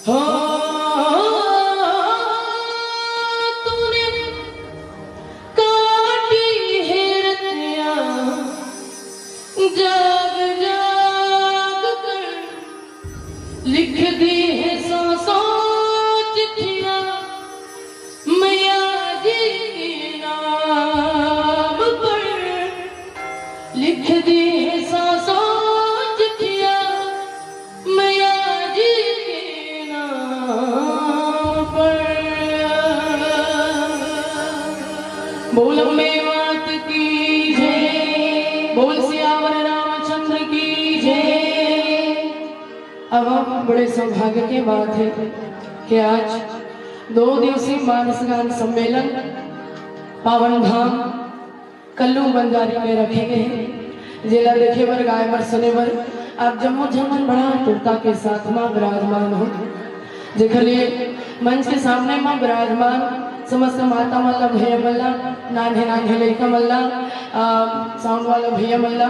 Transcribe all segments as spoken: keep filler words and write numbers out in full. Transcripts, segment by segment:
हाँ, तूने काटी है रतियाँ जाग जाग कर, लिख दी है सौ सौ चिट्ठियाँ मैया जी के नाम पर, लिख दी है सौ सौ चिट्ठियाँ मैया जी के नाम पर। बोल अम्बे मात की जय, बोल सियावर रामचंद्र की जय। अब बड़े सौभाग्य के बात है कि आज दो दिवसीय मानस गान सम्मेलन पावन धाम कल्लू बंजारी में रखे गए हैं, जेला देखे बर, गाए बर, सुने बर आप जम्मो झन मन बड़ा आतुरता के साथ मां विराजमान हो, जेकर लिए मंच के सामने मां विराजमान समस्त माता मन ला, भैया मन ला, नान्हे नान्हे लइका मन ला, आ, साउंड वाला भैया मन ला,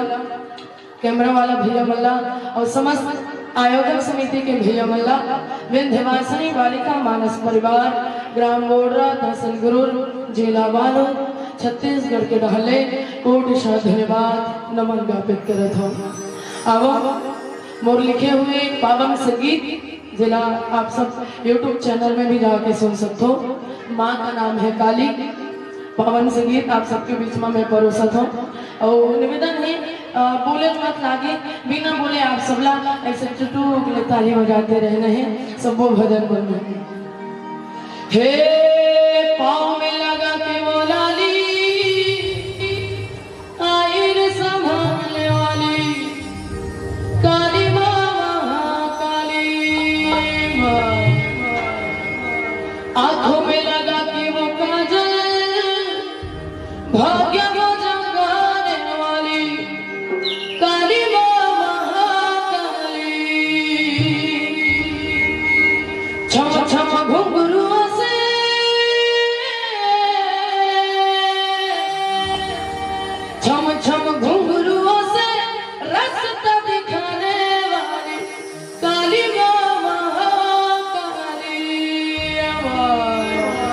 कैमरा वाला भैया मन ला और समस्त आयोजक समिति के भैया मन ला, विंध्यवासिनी बालिका मानस परिवार, ग्राम बोड़रा, तहसील गुरूर, जिला बालोद, छत्तीसगढ़ के डहर ले कोटि शा धन्यवाद नमन ज्ञापित करत हौं। अब मोर लिखे हुए पावन संगीत, जेला आप सब YouTube चैनल में भी जाके सुन सकथो। माँ का नाम है काली। पावन संगीत आप सबके बीच में मैं परोसत हौं। और निवेदन है, अ, बोले मत लागे, बिना बोले आप सबला ऐसे चुटुक ले ताली बजाते रहना है, सबो भजन मन में। हे पाँव में लगा के वो लाली, आइर संभालने वाली काली माँ, महाकाली माँ। आँखों में लगा के वो काजल, भाग्य को जगाने वाली काली माँ, महाकाली। छम छम घुंघरुओं से, छम छम घुंघरुओं से रास्ता दिखाने वाली काली माँ, महाकाली माँ।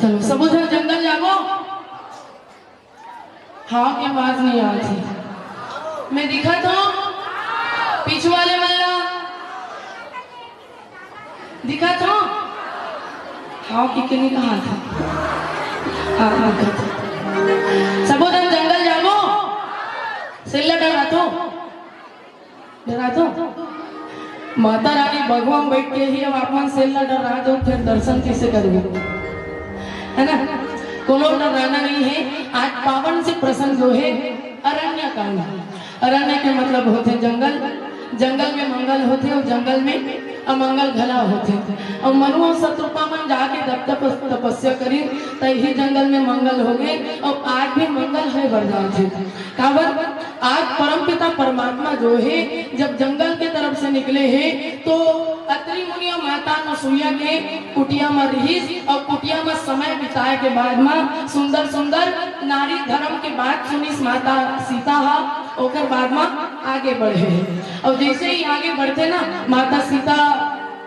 चलो, सबो झन जंगल जाबो। हाँ के आवाज नहीं आती। मैं दिखत हूँ पीछू वाले मन ला? दिखत हूँ? हाँ कि, कि नहीं कहा था? हाँ, हाँ, दिखत हूँ। सबो झन जंगल जाबो? सेल्ला डरा तो? डरा तो? माता रानी बघवा म बैठ के ही अब आप मन सेल्ला डरा दो, फिर दर्शन कैसे करबो? है ना? कोनो डराना नहीं है। आज पावन से प्रसंग जो है, अरण्य कांड। अरण्य के मतलब होथे जंगल, जंगल में मंगल होथे और जंगल में अमंगल घला होथे। और मनु और शतरूपा मन जाके तप, तप, तपस्या करी, त ही जंगल में मंगल हो गए और आज भी मंगल है वरदान थे। काबर? आज परमपिता परमात्मा जो है, जब जंगल के तरफ से निकले है, तो अत्रि मुनि और माता अनुसुईया के कुटिया म रिहिस और कुटिया म समय बिताए के बाद म सुंदर सुंदर नारी धर्म के बात सुनिस माता सीता हा। ओकर बाद म आगे बढ़े हे। और जैसे ही आगे बढ़ते ना, माता सीता,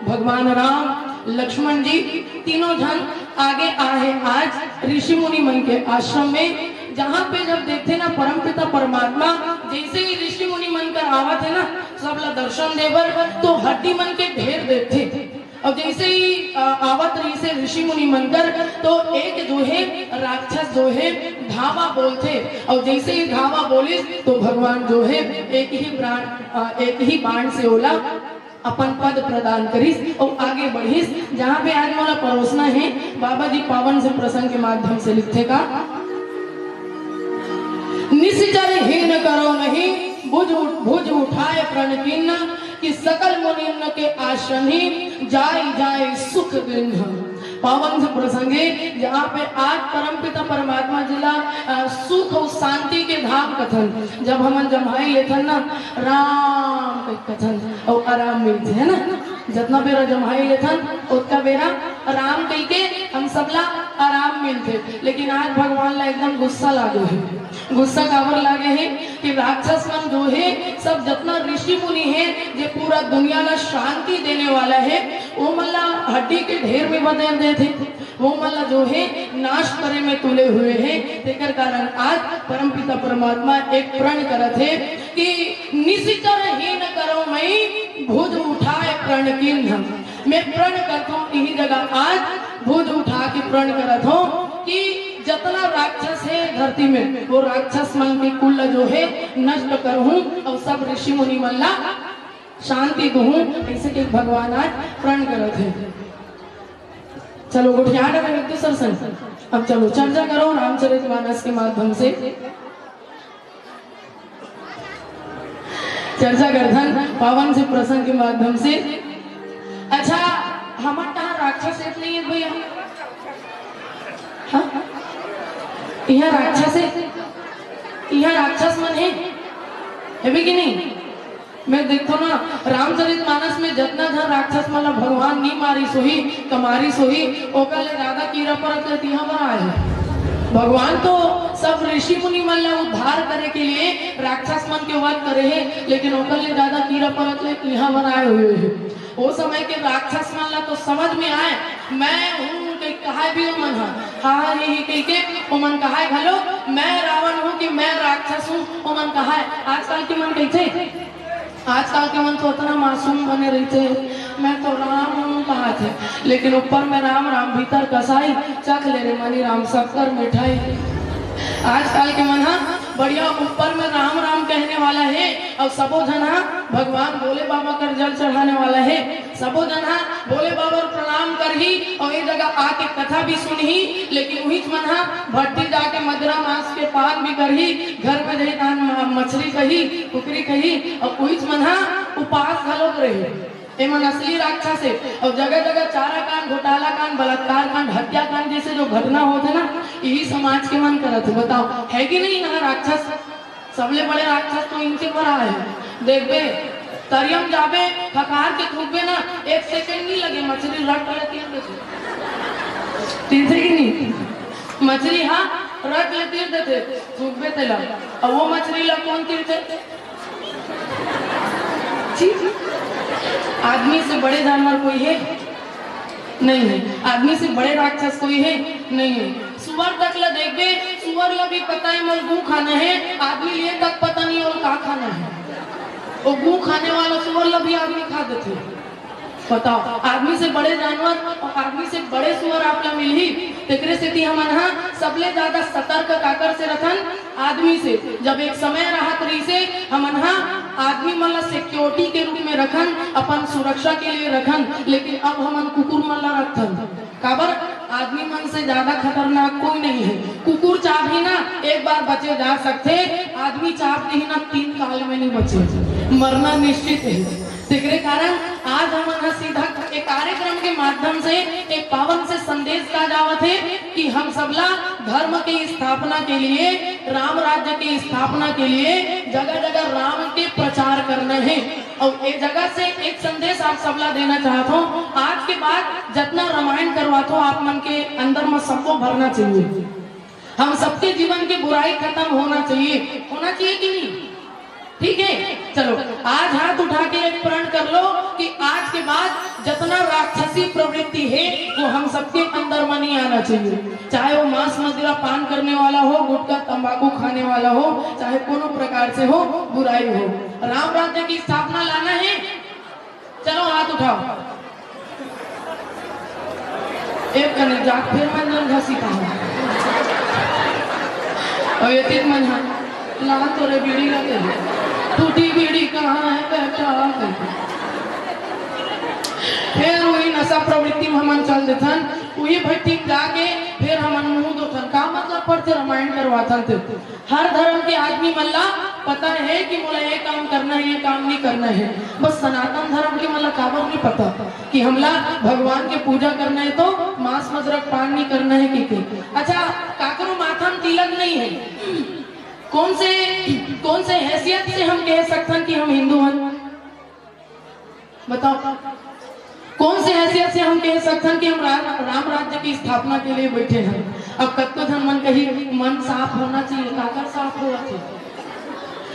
भगवान राम, लक्ष्मण जी तीनों झन आगे आहे आज ऋषि मुनि मन के आश्रम में, जहाँ पे जब देखते ना परमपिता परमात्मा जैसे ही ऋषि मुनि मन कर आवत है ना, सब ला दर्शन देबर, तो हड्डी मन के ढेर देथे। और जैसे ही, अ, आवत रहिसे ऋषि मुनि मन कर, तो एक जो है राक्षस जो है धावा बोलथे, और जैसे ही धावा बोलिस, तो भगवान जो है एक ही प्राण, अ, एक ही बाण से ओला अपन पद प्रदान करिस और आगे बढ़िस। जहाँ पे आज मोला परोसना है, बाबा जी पावन से प्रसंग के माध्यम से लिखथे का, निशिचर हीन करो महीं, भुज उठ-, भुज उठाए प्रण कीन्ह, कि सकल मुनिन के आसनहि, जाय जाय सुख गृन्ह। पावन से प्रसंग है, जहाँ पे आज परमपिता परमात्मा जी ला, अ, सुख और शांति के धाम कथन। जब हमन जम्हाई लेथन ना, राम कहि कथन, और आराम मिलथे, है ना? जतना बेरा जम्हाई लेथन, ओतका बेरा राम कहि के हम सबला आराम मिलथे। लेकिन आज भगवान ला एकदम गुस्सा लागे है। गुस्सा काबर लागे हे कि राक्षस मन जो हे, सब जतना ऋषि मुनि हे, जे पूरा दुनिया ला शांति देने वाला हे, वो मन ला हड्डी के ढेर में बदल देथे, वो मन ला जो हे नाश करे में तुले हुए हे। तेकर कारण आज परमपिता परमात्मा एक प्रण करत हे कि निशिचर हीन करो महीं, भुज उठाए प्रण कीन्ह। मैं प्रण करत हूँ, इही जगह आज भुज उठा के प्रण करत हूँ कि जतना राक्षस हे धरती में, वो राक्षस मन के कुल ला जो हे नष्ट करहूँ और सब ऋषि मुनि मन ला शांति दूहूँ। ऐसे के भगवान आज प्रण करत हे। चलो, गोठिया डरे एक दूसर संग। अब चलो, चर्चा करो रामचरित मानस के माध्यम से। चर्चा करथन पावन से प्रसंग के माध्यम से। अच्छा, हमर कहाँ राक्षस एक नहीं है भैया? हाँ? यहाँ राक्षस है, यहाँ राक्षस मन है, है भी कि नहीं? मैं देखो ना, रामचरित मानस में जतना झन राक्षस मन ला भगवान नी मारिस होही, कमारिस होही, ओकर ले ज्यादा कीरा परत ले तिहा बर आए हे। भगवान तो सब ऋषि मुनि मन ला उद्धार करे के लिए राक्षस मन के वध करे हे, लेकिन ओकर ले ज्यादा कीरा परत ले तिहा बर आए हुए हे। ओ समय के राक्षस मन ला तो समझ में आए, मैं हूँ कहि कहाय भी ओमन ह, हा, हा, ही, ही कहि के ओमन कहाय घलो, मैं रावण हूँ कि मैं राक्षस हूँ, ओमन कहाय। आजकल के मन कहिथे, आजकल के मन तो अतना मासूम बने रहिथे, मैं तो राम हूँ कहाथे, लेकिन ऊपर में राम राम भीतर कसाई, चख ले रे मनी राम शक्कर मिठाई। आजकल के मन ह बढ़िया ऊपर में राम राम कहने वाला हे, और सबो झन ह भगवान भोले बाबा कर जल चढ़ाने वाला हे। सबो झन ह भोले बाबा ल प्रणाम करही और ये जगह आके कथा भी सुनही, लेकिन उहीच मन ह भट्टी जाके मदरा मांस के पान भी करही, घर में जही तहन म-, मछली खही, कुकरी खही और उहीच मन ह उपास घलोक रही। एमन असली राक्षस हे। और जगह जगह चारा कांड, घोटाला कांड, बलात्कार कांड, हत्या कांड जैसे जो घटना होथे ना, यही समाज के मन करत हे। बताओ, है कि नहीं यहाँ राक्षस? सबले बड़े राक्षस तो इनके पर आए हे। देखबे, तरिया म जाबे, खकार के थूकबे ना, एक सेकंड नहीं लगे, मछली रट ले तीर देथे। तीरथे कि नहीं? मछली, हाँ, रट ले तीर देथे, थूकबे तेला। अब वो मछली ला कौन तीरथे? छी। आदमी से बड़े जानवर कोई हे? नहीं हे। आदमी से बड़े राक्षस कोई हे? नहीं हे। सुअर तक ला देखबे, सुअर ला भी पता हे मोला गू खाना हे, आदमी ल ये तक पता नहीं हे का खाना हे। वो गू खाने वाला सुअर ला भी आदमी खा देथे। बताओ, आदमी से बड़े जानवर और आदमी से बड़े सुअर आप ला मिलही। तेकरे सेती हमन हा सबले ज्यादा सतर्क काकर से रथन, आदमी से। जब एक समय रहत रहिसे, हमन हा आदमी मन ला सिक्योरिटी के रूप में रखन, अपन सुरक्षा के लिए रखन, लेकिन अब हमन कुकुर मन ला रखथन। काबर? आदमी मन से ज्यादा खतरनाक कोई नहीं हे। कुकुर चाबही ना, एक बार बचे जा सकथे, आदमी चाब देही ना, तीन काल में नहीं बचे, मरना निश्चित हे। तेकरे कारण आज हमन ह सीधा एक कार्यक्रम के माध्यम से एक पावन से संदेश का जावत हे कि हम सबला धर्म के स्थापना के लिए, राम राज्य के स्थापना के लिए जगह जगह राम के प्रचार करना हे। और ए जगह से एक संदेश आप सबला देना चाहत हूँ, आज के बाद जितना रामायण करवात हो आप मन के अंदर में सबको भरना चाहिए। हम सबके जीवन के बुराई खत्म होना चाहिए, होना चाहिए कि नहीं? ठीक है, चलो, आज हाथ उठा के एक प्रण कर लो कि आज के बाद जितना राक्षसी प्रवृत्ति है वो हम सबके अंदर में नहीं आना चाहिए। चाहे वो मांस मदिरा पान करने वाला हो, गुटखा तंबाकू खाने वाला हो, चाहे कोनो प्रकार से हो, बुराई हो, राम राज्य की स्थापना लाना है। चलो हाथ उठाओ। एक कने जात फिर मन जन घसी कहा। और ये तीन मन हा, ला तोरे बीड़ी लगे। टूटी बीड़ी कहाँ है बेटा? फिर वही नशा प्रवृत्ति में हमन चल देथन, वही भट्टी जाके फिर हमन मुंह धोथन। का मतलब पड़थे रामायण करवाथन ते? हर धर्म के आदमी मन ला पता रहे कि मोला ये काम करना है, ये काम नहीं करना है। बस सनातन धर्म के मन ला काबर नहीं पता कि हमला भगवान के पूजा करना है तो मांस मदिरा पान नहीं करना है, कि, कि। अच्छा, काकरो माथा में तिलक नहीं है, कौन से, कौन से हैसियत से हम कह सकथन कि हम हिंदू हन? बताओ, कौन से हैसियत से हम कह सकथन कि हम राम, राम राज्य की स्थापना के लिए बैठे हैं? अब कतको झन मन कही, मन साफ होना चाहिए, काकर साफ होवत हे?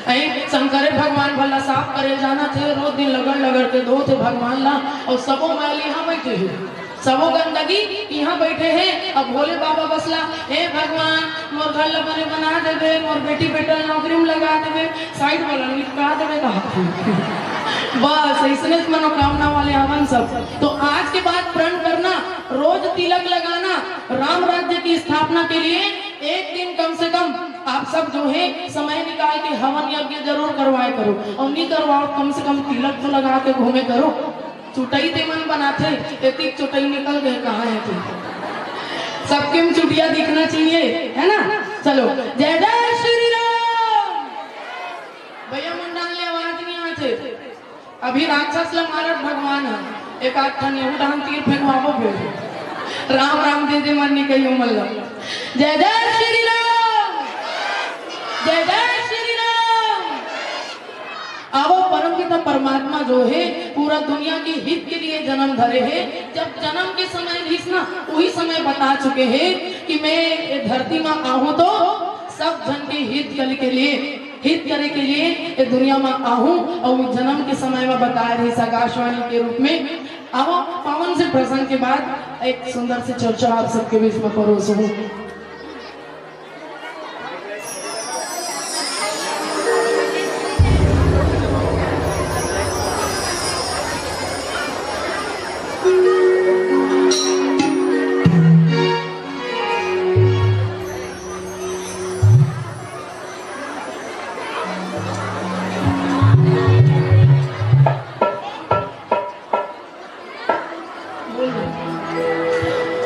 अई शंकरे भगवान भला साफ करे जाना थे, रोज दिन लगड़ लगड़ के धोथे भगवान ला, और सबो मैल यहाँ बैठे हैं, सबो गंदगी यहाँ बैठे हैं। अब भोले बाबा बसला, हे भगवान, मोर घर ला बने बना देबे, मोर बेटी बेटा ला नौकरी में लगा देबे, साइड वाला निपटा देबे कहा। बस इसने मनोकामना वाले हवन सब। तो आज के बाद प्रण करना, रोज तिलक लगाना, राम राज्य की स्थापना के लिए एक दिन कम से कम आप सब जो है समय निकाल के हवन यज्ञ जरूर करवाए करो, और नहीं करवाओ कम से कम तिलक तो लगा के घूमे करो। चुटई ते मन बनाथे, एतिक चुटई निकल गए, कहाँ है तू? सबके में चुटिया दिखना चाहिए, है ना? चलो, जय जय श्री राम। भैया मन डाहन ले आवाज नहीं आथे। अभी राक्षस ला मारत भगवान है, एक आध ठन यहू डाहन तीर फेंकवाबो फिर। राम राम दे दे मन नहीं कहियो मन ला। जय जय श्री राम, जय जय श्री राम। आवो, परमपिता परमात्मा जो है पूरा दुनिया के हित के लिए जन्म धरे है। जब जन्म के समय रहिस ना, वही समय बता चुके हैं कि मैं ये धरती में आहूँ तो सब जन के हित के लिए, हित करे के लिए ये दुनिया में आहूँ। और वो जन्म के समय में बताए रहिस आकाशवाणी के रूप में। आवो, पावन से प्रसंग के बाद एक सुंदर से चर्चा आप सबके बीच में परोसूँ।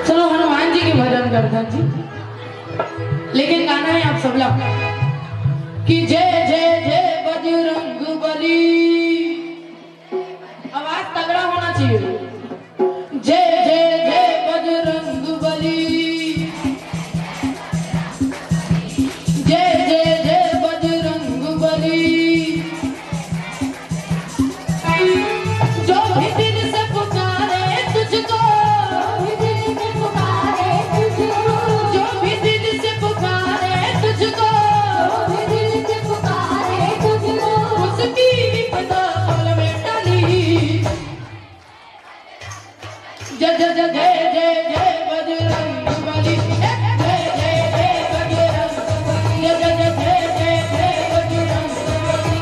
चलो हनुमान जी के भजन करथन जी, लेकिन गाना है आप सबला कि जय जय जय बजरंग बली। आवाज तगड़ा होना चाहिए। जय जय जय बजरंग बली, जय जय जय बजरंग बली। जो भी दिल से पुकारे तुझको, जो भी दिल से पुकारे तुझको, जो भी दिल से पुकारे तुझको, जो भी दिल से पुकारे तुझको, उसकी जय जय जय जय जय जय बजरंग बली। जय जय जय जय बजरंग बली। जय जय जय जय जय जय बजरंग बली।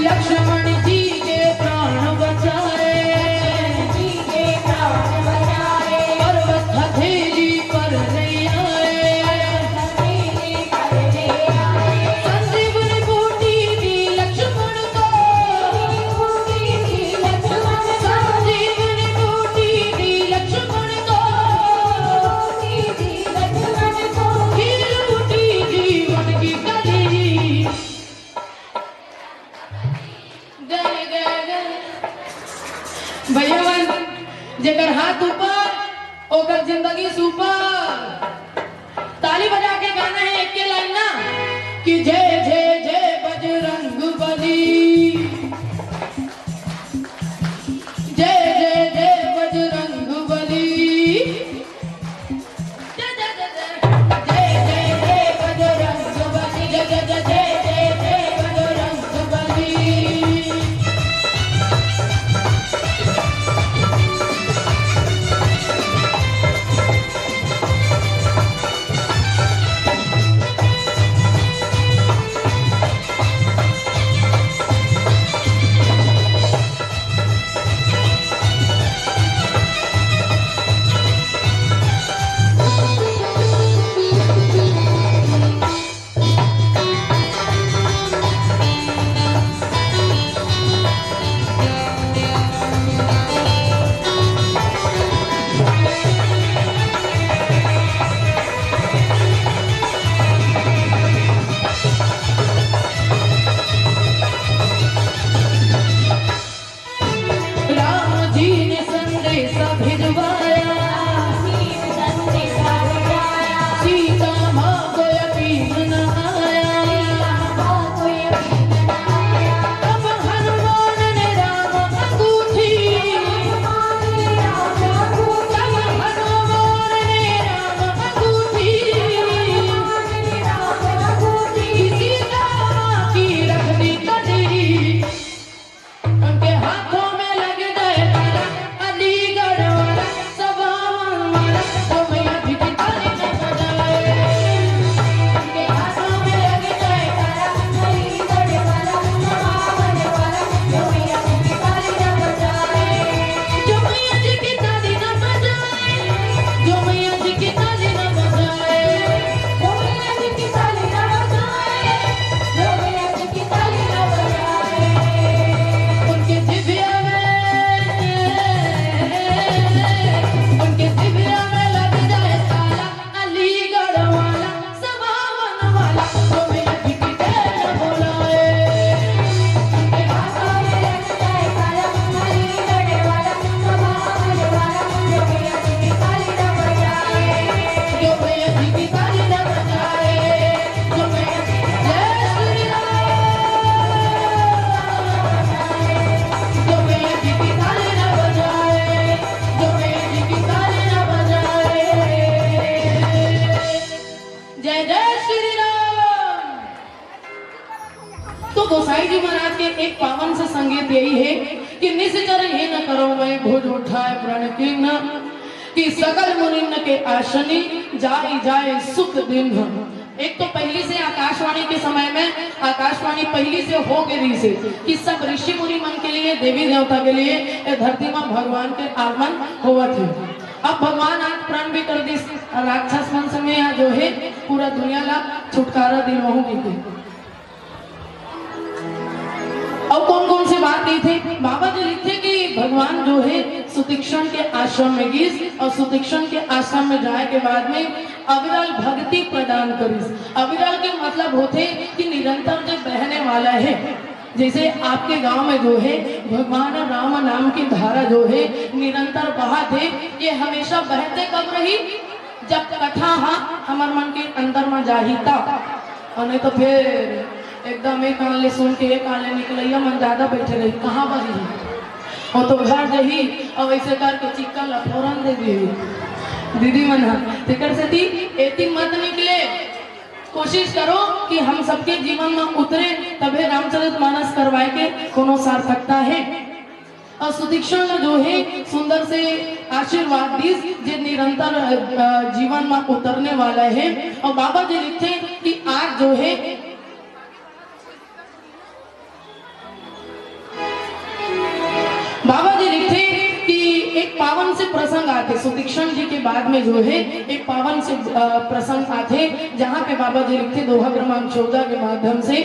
लक्ष्मण जी के प्राण बचाए, जी के प्राण बचाए। पर्वत हथेली पर ले आए, हथेली पर ले आए। संजीवनी बूटी दी लक्ष्मण को, बूटी दी लक्ष्मण को। संजीवनी बूटी दी लक्ष्मण को, बूटी दी लक्ष्मण को। खीर बूटी जीवन की कली। जय, जय, जय। भैया मन, जेकर हाथ ऊपर, ओकर जिंदगी सुपर। ताली बजा के गाना हे एक के लाइन ना, कि जय, जय, जय बजरंग बली, जय, जय, जय बजरंग बली। जय जय जय जय, जय जय जय बजरंग बली, जय जय जय जय, जय जय जय बजरंग बली। राम जी ने संदेश भिजवाया, सीता माँ को यकीन न आया। तब हनुमान ने राम अंगूठी, तब हनुमान ने राम अंगूठी सीता माँ की रख दी कली। उनके हाथों में लग जाए ताला, अलीगढ़ वाला, सवावन वाला, तो भैया जी की ताली न बजाए। उनके हाथों में लग जाए ताला, अलीगढ़ वाला, सवावन वाला, तो भैया जी की ताली न बजाए। जो भैया जी की ताली न बजाए, जो भैया जी की ताली न बजाए, जो भैया जी की ताली न बजाए, जो भैया जी उनके जिभिया में, उनके जिभिया में लग जाए ताला, अलीगढ़ वाला, सवावन वाला, तो भैया जी की जय न बुलाए। उनके हाथों में लग जाए ताला, अलीगढ़ वाला, सवावन वाला, तो भैया जी की ताली न बजाए, जो भैया जी की ताली न बजाए। जय जय श्री राम। तो गोसाई जी महाराज के एक पावन से संगीत यही है कि निशिचर ये न करो मैं भुज उठाए प्रण कीन, कि सकल मुनिन के आसनी जाई जाए सुख दिन। एक तो पहली से आकाशवाणी के समय में आकाशवाणी पहली से हो गे रहिसे कि सब ऋषि मुनि मन के लिए, देवी देवता के लिए ये धरती में भगवान के आगमन होवत हे। अब भगवान आज प्रण भी कर दिस, राक्षस मन से मैं जो है पूरा दुनिया ला छुटकारा दिलवाहूं कहिके। अउ कौन कौन से बात कही थे? बाबा जी लिखते कि भगवान जो है सुतीक्षण के आश्रम में गिस अउ सुतीक्षण के आश्रम में जाए के बाद में अविरल भक्ति प्रदान करिस। अविरल के मतलब होथे कि निरंतर जो बहने वाला है। जैसे आपके गांव में जो है, भगवान राम नाम की धारा जो है, निरंतर बहत है। ये हमेशा बहते कब रही? जब कथा हा हमर मन के अंदर में जाही ता, और नहीं तो फिर एकदम एक कान ले सुन के एक कान ले निकलैया मन ज्यादा बैठे रही, कहाँ बही? वो तो घर जही और ऐसे करके चिक्कन ला फोरन दे दी दीदी मन हा। तेकर सेती एती मत निकले। कोशिश करो कि हम सबके जीवन में उतरे, तभे रामचरित मानस करवाए के कोनो सार्थकता है। और सुदीक्षण ला जो है सुंदर से आशीर्वाद दीस, जे निरंतर अ, अ, जीवन में उतरने वाला है। और बाबा जी लिखते कि आज जो है बाबा जी लिखते कि एक पावन से प्रसंग आथे, सुदीक्षण जी के बाद में जो है एक पावन से अ, प्रसंग आथे, जहाँ पे बाबा जी लिखते दोहा क्रमांक चौदह के माध्यम से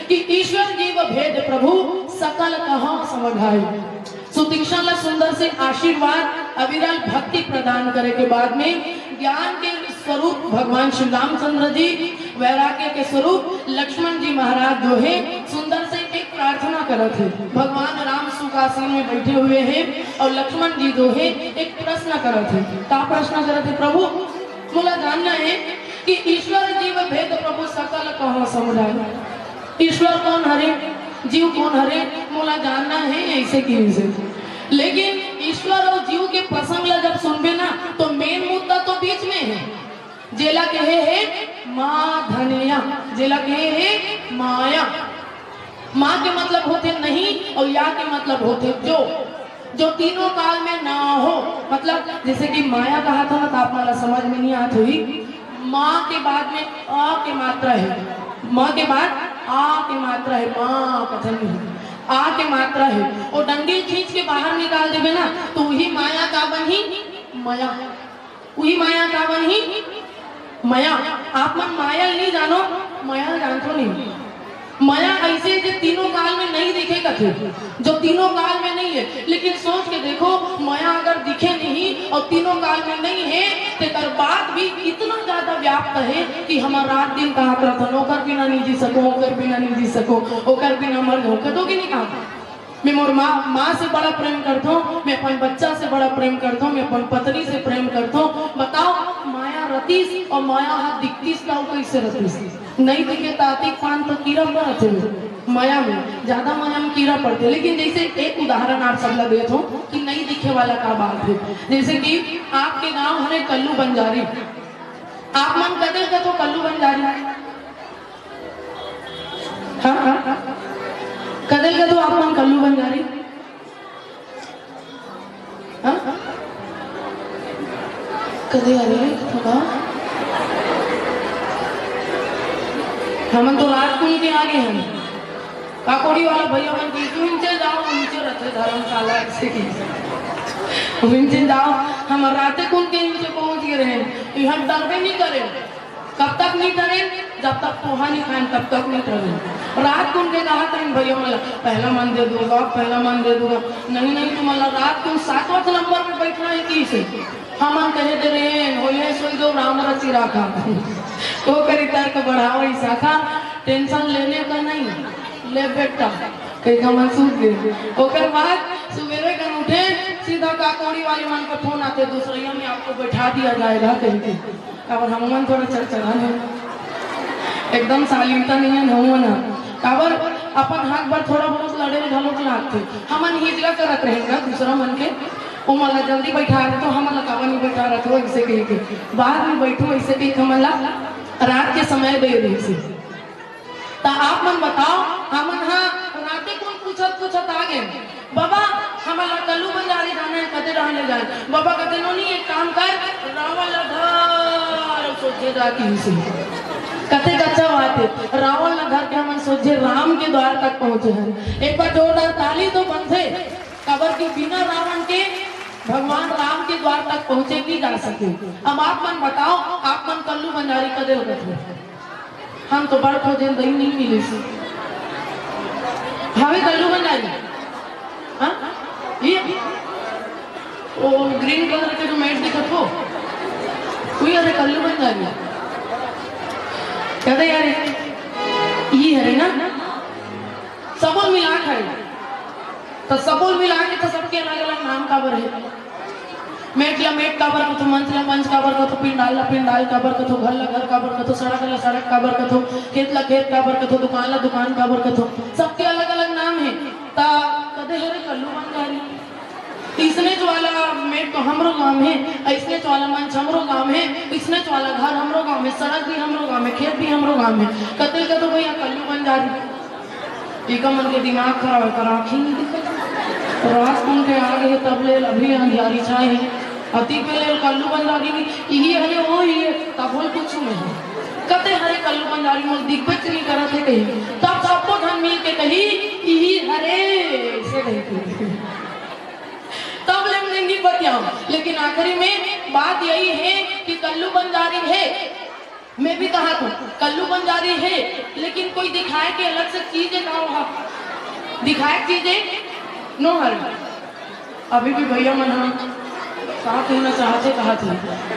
कि ईश्वर जीव भेद प्रभु सकल कहाँ समझाए। सुदीक्षण ला सुंदर से आशीर्वाद, अविरल भक्ति प्रदान करे के बाद में ज्ञान के स्वरूप भगवान श्री रामचंद्र जी, वैराग्य के स्वरूप लक्ष्मण जी महाराज जो है सुंदर से एक प्रार्थना करत है। भगवान राम सुखासीन में बैठे हुए हैं और लक्ष्मण जी जो है एक प्रश्न करत है। का प्रश्न करत है? प्रभु, मोला जानना है कि ईश्वर जीव भेद प्रभु सकल कहाँ समझाए। ईश्वर कौन हरे, जीव कौन हरे, मोला जानना है, ऐसे की से। लेकिन ईश्वर और जीव के प्रसंग ला जब सुनबे ना, तो मेन मुद्दा तो बीच में है, जेला कहे है माँ धनिया, जेला कहे है माया। माँ के मतलब होथे नहीं और या के मतलब होथे जो, जो तीनों काल में ना हो। मतलब जैसे कि माया कहा था ना, तो आप मन ला समझ में नहीं आत होही। माँ के बाद में अ के मात्रा है, माँ के बाद आ के मात्रा है, माँ कथन नहीं, आ के मात्रा है। और डंडी खींच के बाहर निकाल देबे ना, तो वही माया का बनही? मया। वही माया का बनही? मया। आप मन माया नहीं जानो, मया जानथो नहीं। मया ऐसे जे तीनों काल में नहीं दिखे कथे, जो तीनों काल में नहीं है। लेकिन सोच के देखो, मया अगर दिखे नहीं और तीनों काल में नहीं है, तेकर बाद भी इतना ज्यादा व्याप्त है कि हमर रात दिन कहा करथन, ओकर बिना नहीं जी सको, ओकर बिना नहीं जी सको, ओकर बिना मर जाऊं, कथो कि नहीं कहा? मैं मोर माँ, माँ से बड़ा प्रेम करता हूँ, मैं अपन बच्चा से बड़ा प्रेम करता हूँ, मैं अपन पत्नी से प्रेम करता हूँ। बताओ, माया रतीस और माया हा दिखतीस, तो कैसे रतीस? नहीं दिखे ताती पान तो कीड़ा पड़त है माया में, ज्यादा माया में कीड़ा पड़ते। लेकिन जैसे एक उदाहरण आप सब ला देत हूँ कि नहीं दिखे वाला का बात है। जैसे कि आपके गांव हरे कल्लू बंजारी, आप मन कदे कथो कल्लू बंजारी? हाँ, हाँ, हाँ। कदे कथो आप मन कल्लू बंजारी? हाँ? कदे आ रहे थोड़ा? हमन तो रात कुन के आ गए हैं। काकोड़ी वाला भैया मन की, "तू इनसे जाओ, नीचे रहते धर्मशाला ऐसे की। तू इनसे जाओ, हम राते कुन के इनसे पहुंच गए रहे। यहाँ डरबे नहीं करे।" कब तक नहीं डरे? जब तक पोहा नहीं खाए, तब तक नहीं डरे। रात कुन के कहा था इन भैया मन ला, "पहला मन दे दूंगा, पहला मन दे दूंगा।" नहीं, नहीं, तुम ला रात कुन सातवां नंबर में बैठना है कि इसे। हमन कहे दे रहे हैं, "हो ये सोई दो राम रची राखा।" तो करी तर्क बढ़ाओ ई शाखा, टेंशन लेने का नहीं, ले बेटा, कहीं का मन सूझ गए। ओकर बाद सुबेरे कर उठे, सीधा काकोड़ी वाले मन का फोन आते, "दूसरैया में आपको बैठा दिया जाएगा," कह के। काबर हमन थोड़ा चरचरा है, एकदम शालीनता नहीं है हमन ह। काबर अपन हक बर थोड़ा बहुत लड़े घलो के लागथे। हमन हिजगा करत रहेन ना दूसरा मन के, ओमन ला जल्दी बैठा रहे तो हमन ला काबर नहीं बैठा रहे तो ऐसे कह के। बाद में बैठू ऐसे कह के हमन ला रात के समय दे रही से। त आप मन बताओ, हमन हा राते कुन पूछत पूछत आ गए, "बाबा, हमन ला कल्लू बंजारी जाना है, कते डहन ले जाए?" बाबा कहते, "नोनी, एक काम कर, रावण ला धर, सोझे जाती से।" कते कच्चा बात है, रावण ला धर के हमन सोझे राम के द्वार तक पहुंचे हैं। एक बार जोरदार ताली तो बनथे, काबर कि बिना रावण के भगवान राम के द्वार तक पहुंचे नहीं जा सके। अब आप मन बताओ, आप मन कल्लू बंजारी कदे लगत हो? हम तो बड़ खोजेन, दही नहीं मिले से। हवे कल्लू बंजारी? हाँ? ये वो ग्रीन कलर के जो मैट दिखत हो, कोई अरे कल्लू बंजारी। कहते यार, ये हरे ना, सबो मिला के हरे। तो सबो मिला के तो सबके अलग-अलग नाम काबर हे। मेट ला मेट काबर कथो, मंच ला मंच काबर कथो, पिंडाल ला पिंडाल काबर कथो, घर ला घर काबर कथो, सड़क ला सड़क काबर कथो, खेत ला खेत काबर कथो, दुकान ला दुकान काबर कथो, सबके अलग-अलग नाम हे। ता कदे हरे कल्लू बंजारी। इसने वाला मेट तो हमरो गांव हे, इसने वाला मंच हमरो गांव हे, इसने वाला घर हमरो गांव हे, सड़क भी हमरो गांव हे, खेत भी हमरो गांव हे। कते कथो भैया कल्लू बंजारी। एका मन के दिमाग खराब हे, कर आँखी नहीं दिखत। रात कुन के आगे हे, तब ले अभी अंधियारी छाए हे। अति के ले कल्लू बंजारी भी, इही हरे, ओ ही हे, तब बोल कुछ नहीं हे। कते हरे कल्लू बंजारी मोल दिखबे च नहीं करत हे कही। तब सबको धन मिल के कही, इही हरे, से कही। तब ले मैं नहीं बतियाऊं, लेकिन आखिरी में बात यही हे कि कल्लू बंजारी हे। मैं भी कहा था, कल्लू बंजारी हे, लेकिन कोई दिखाए के अलग से चीज हे, का वहाँ दिखाए चीज हे? नो हर। अभी भी भैया मन ह साथ होना चाहते, कहा थे।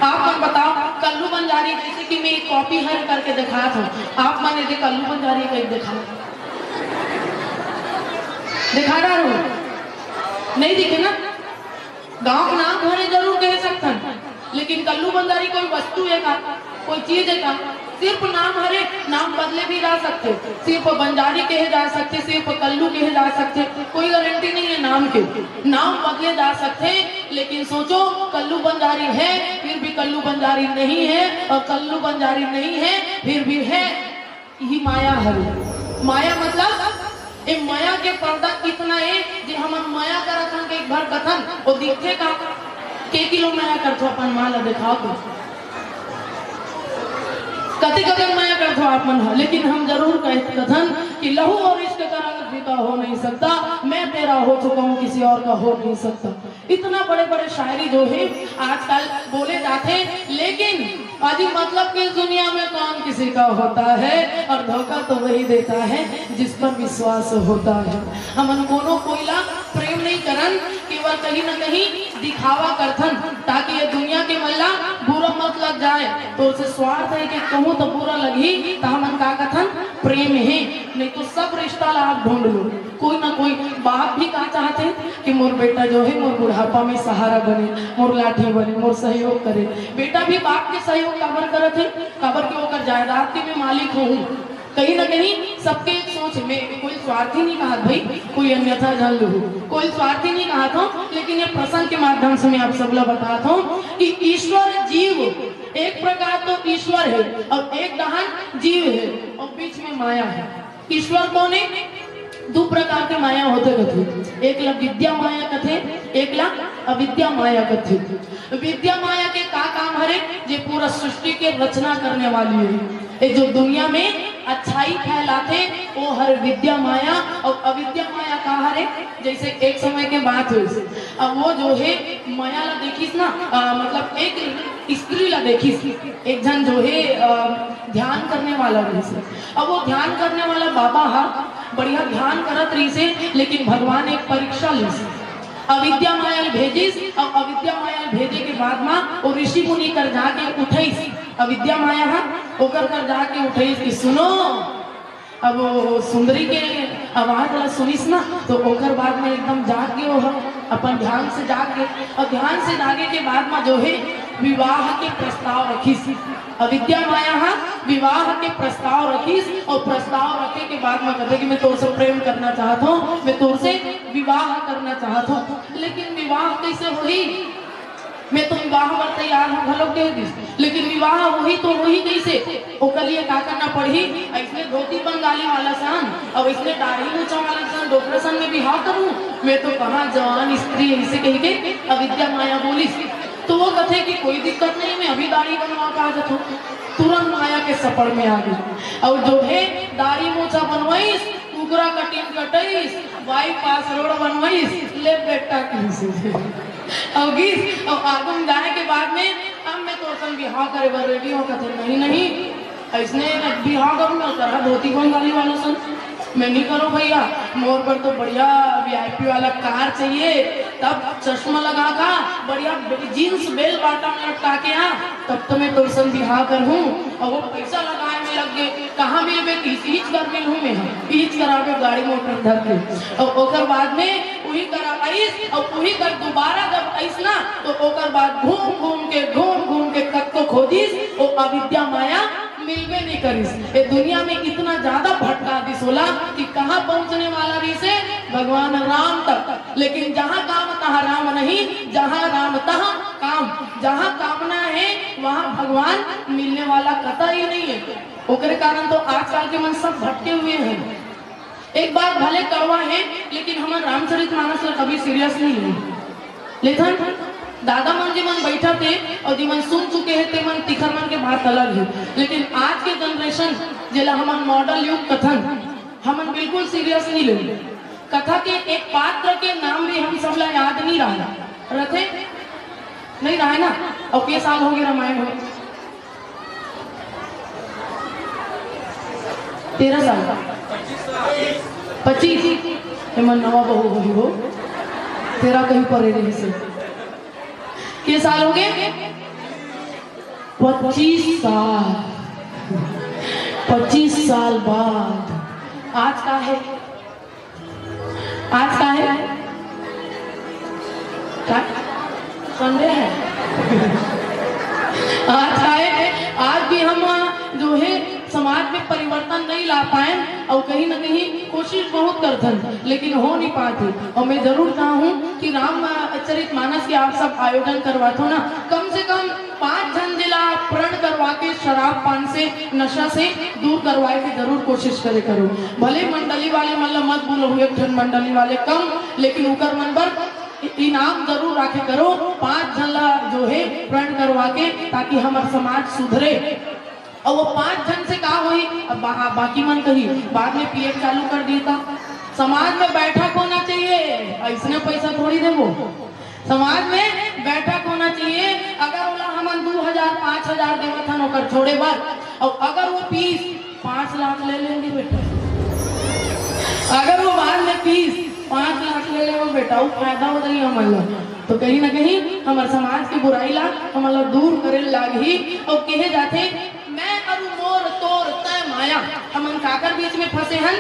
आप मन बताओ, कल्लू बंजारी, जैसे कि मैं एक कॉपी हर करके दिखा था, आप मन यदि कल्लू बंजारी कहीं दिखा, दिखा रहा हूँ, नहीं दिखे ना? गांव के नाम हरे जरूर कह सकथन, लेकिन कल्लू बंजारी कोई वस्तु हे का, कोई चीज हे का? सिर्फ नाम हरे, नाम बदले भी जा सकथे। सिर्फ बंजारी कहे जा सकथे, सिर्फ कल्लू कहे जा सकथे, कोई गारंटी नहीं हे नाम के। नाम बदले जा सकथे, लेकिन सोचो, कल्लू बंजारी हे, फिर भी कल्लू बंजारी नहीं हे, और कल्लू बंजारी नहीं हे, फिर भी हे। इही माया हरे। माया मतलब, ए माया के पर्दा कितना हे जे हमन माया करत हन, एक भर कथन, ओ दिखथे का? के किलो माया करथो अपन माँ ला, दिखाओ तो। कते कते माया करथो आप मन ह, लेकिन हम जरूर कह कथन कि लहू और इश्क का रंग फीका हो नहीं सकता, मैं तेरा हो चुका हूँ, किसी और का हो नहीं सकता। इतना बड़े बड़े शायरी जो हे आजकल बोले जाथे, लेकिन अजी मतलब कि इस दुनिया में काम किसी का होता है और धोखा तो वही देता है जिस पर विश्वास होता है। हमन कोनो कोई ला प्रेम नहीं करन, केवल कहीं ना कहीं दिखावा करथन, ताकि ये दुनिया के मन ला बुरा मत लग जाए। तोर से स्वार्थ हे कि कहूँ तो बुरा लगही, तो हमन का कथन, प्रेम हे, नहीं तो सब रिश्ता ला आप ढूंढ लो। कोई ना कोई बाप भी का चाहथे कि मोर बेटा जो हे, मोर बुढ़ापा में सहारा बने, मोर लाठी बने, मोर सहयोग करे। बेटा भी बाप के सहयोग काबर करत हे? काबर कि ओकर जायदाद के मैं मालिक होहूँ। कहीं ना कहीं सबके एक सोच में, कोई स्वार्थी नहीं कहा भाई, कोई अन्यथा जान लो, कोई स्वार्थी नहीं कहा था, लेकिन ये प्रसंग के माध्यम से मैं आप सब ला बता था कि ईश्वर जीव एक प्रकार तो ईश्वर हे और एक डहन जीव हे और बीच में माया हे। ईश्वर कोन हे? दू प्रकार के माया होथे कथे, एक ला विद्या माया कथे, एक ला अविद्या माया कथे। विद्या माया के का काम हरे? जे पूरा सृष्टि के रचना करने वाली हे, ये जो दुनिया में अच्छाई फैलाथे, वो हरे विद्या माया। और अविद्या माया का हरे? जैसे एक समय के बात होइस, अब वो जो हे माया ला देखिस ना, आ, मतलब एक स्त्री ला देखिस, एक झन जो हे, आ, ध्यान करने वाला रहिस। अब वो ध्यान करने वाला बाबा हा बढ़िया ध्यान करत रहिस हे, लेकिन भगवान एक परीक्षा लिस। अविद्या माया ल भेजिस, अब अविद्या माया ल भेजे के बाद मा वो ऋषि मुनि कर जाके उठइस, अविद्या माया हा ओकर कर जाके उठइस कि सुनो, अब वो सुंदरी के आवाज ला सुनिस ना, तो ओकर बाद में एकदम जाग गे वो ह, अपन ध्यान से जाग गे। और ध्यान से जागे के बाद में जो हे विवाह के प्रस्ताव रखिस। अविद्या माया हा विवाह के प्रस्ताव रखिस और प्रस्ताव रखे के बाद में कथे कि मैं तोर से प्रेम करना चाहत हूँ, मैं तोर से विवाह करना चाहत हूँ। लेकिन विवाह कैसे होही? मैं तो विवाह बर तैयार हूँ घलो कह दिस, लेकिन विवाह होही तो होही कैसे? ओकर लिए का करना पड़ही? ऐसने धोती बंगाली वाला सन और ऐसने दाढ़ी मूछा वाला सन, डोकरा सन में बिहाव करूँ? मैं तो कहाँ जवान स्त्री ऐसे कह के अविद्या माया बोलिस। तो वो कथे कि कोई दिक्कत नहीं, मैं अभी दाढ़ी बनवा के आ जाता हूँ। तुरंत माया के सपड़ में आ गई और जो है दाढ़ी मूछा बनवाइस, कुकरा कटिंग कटइस, बाईपास रोड बनवाइस, ले बेटा कहिस। अउ गिस, अउ आगू में जाए के बाद में, अब मैं तोर संग बिहाव करे बर रेडी हूँ, कथे, नहीं, नहीं, ऐसने बिहाव करूँ मैं, करा धोती बंगाली वाला सन। मैं नहीं करूँ भैया, मोर बर तो बढ़िया वीआईपी वाला कार चाहिए, तब चश्मा लगा का बढ़िया जींस बेल बॉटम लटका के आ, तब तो मैं तोर संग बिहाव करहूँ। अउ वो पैसा लगाए में लग गे, कहाँ मिलबे? इहीच कर मिलहूँ मैं, इहीच कर आबे गाड़ी मोटर धर के। अउ ओकर बाद में उही कर आइस, अउ उही कर दोबारा जब आइस ना, तो ओकर बाद घूम घूम के, घूम घूम के कतको खोजिस, वो अविद्या माया मिलबे नहीं करिस। ये दुनिया में इतना ज्यादा भटका दिस ओला कि कहाँ पहुँचने वाला रहिसे? भगवान राम तक। लेकिन जहाँ काम तहाँ राम नहीं, जहाँ राम तहाँ काम। जहाँ कामना है, वहाँ भगवान मिलने वाला कतई नहीं है। ओकरे कारण तो आजकल के मन सब भटके हुए हैं। एक बात भले कड़वा है, लेकिन हमन रामचरित मानस ला कभी सीरियस नहीं ले। लेथन, दादा मन जी मन बैठा थे और जी मन सुन चुके हैं, ते मन तिखर मन के बात अलग है। लेकिन आज के जनरेशन, जेला हमन मॉडल युग कथन, हमन बिल्कुल सीरियस नहीं ले। कथा के एक पात्र के नाम भी हम सब ला याद नहीं रहा। रथे? नहीं रहा है ना? और के साल हो गए रामायण हो? तेरह साल? पच्चीस? एमन नवा बहू होही हो, तेरह कहीं परे रहिसे। के साल हो गए? पच्चीस साल। पच्चीस साल बाद आज का है? आज का है? का? संडे है। आज का है? आज भी हम जो है समाज में परिवर्तन नहीं ला पाए और कहीं ना कहीं कोशिश बहुत करथन, लेकिन हो नहीं पाती। और मैं जरूर चाहूँ कि राम चरित मानस के आप सब आयोजन करवाथो ना, कम से कम पांच झन जिला प्रण करवा के शराब पान से, नशा से दूर करवाए के जरूर कोशिश करे करो। भले मंडली वाले मन ला मत बोलो, एक ठन मंडली वाले कम, लेकिन उकर मन बर इनाम जरूर राखे करो। पांच झन ला जो है प्रण करवा के, ताकि हमर समाज सुधरे। और वो पांच झन से का होई? अब बा-, बाकी मन कही बाद में पीएम चालू कर देता। समाज में बैठक होना चाहिए, ऐसने पैसा थोड़ी देबो। समाज में बैठक होना चाहिए। अगर ओला हमन दू हजार, पाँच हजार देवत हन ओकर छोड़े बर, और अगर वो पीस पाँच लाख ले लेंगे बेटा, अगर वो बाद में पीस पाँच लाख ले ले वो बेटा, वो फायदा हो जाई हमन ला। तो कहीं ना कहीं हमर समाज के बुराई ला हमन ला दूर करे लागही। और कहे जाथे, मैं अरु मोर तोर तय माया, हमन काकर बीच में फंसे हन?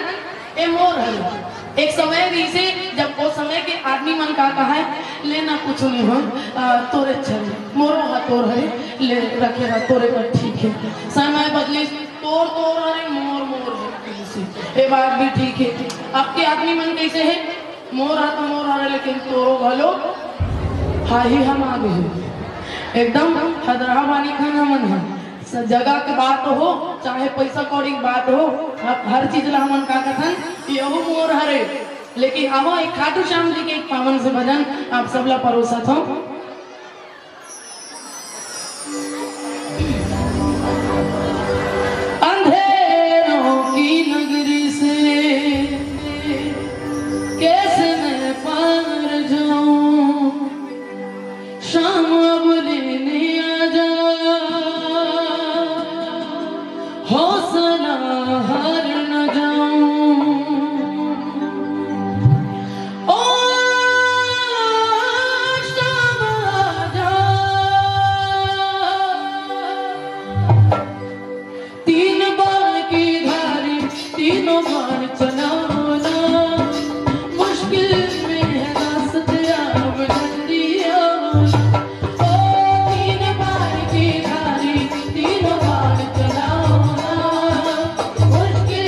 ए मोर हरे। एक समय रहिसे, जब ओ समय के आदमी मन का कहाय, "लेना कुछ नहीं हो, आ, तोरे अच्छा रे, मोरो हा तोर हरे, ले रखे रहा, तोरे पर ठीक है।" समय बदले, "तोर तोर हरे, मोर मोर हरे," कहिसे। ए बात भी ठीक है। अब के आदमी मन कैसे है, "मोर हा तो मोर हरे, लेकिन तोरो घलो हाही हम आ गए।" एकदम हदरहा बानी खाना मन है। स-, जगह के बात हो, चाहे पैसा कौड़ी के बात हो, हर, हर चीज ला हमन का कथन, "यहू मोर हरे।" लेकिन आवो एक खाटू श्याम जी के एक पावन से भजन आप सबला परोसत हो। अंधेरों की नगरी से कैसे मैं पार जाऊं, शाम अब लेने आ जा, हौसला हार न जाऊं। ओ शाम आ जा, तीन बाण की धारी, तीनों बाण चलाओ ना, मुश्किल में है रास्ते, आप जल्दी आओ ना। ओ तीन बाण की धारी, तीनों बाण चलाओ ना, मुश्किल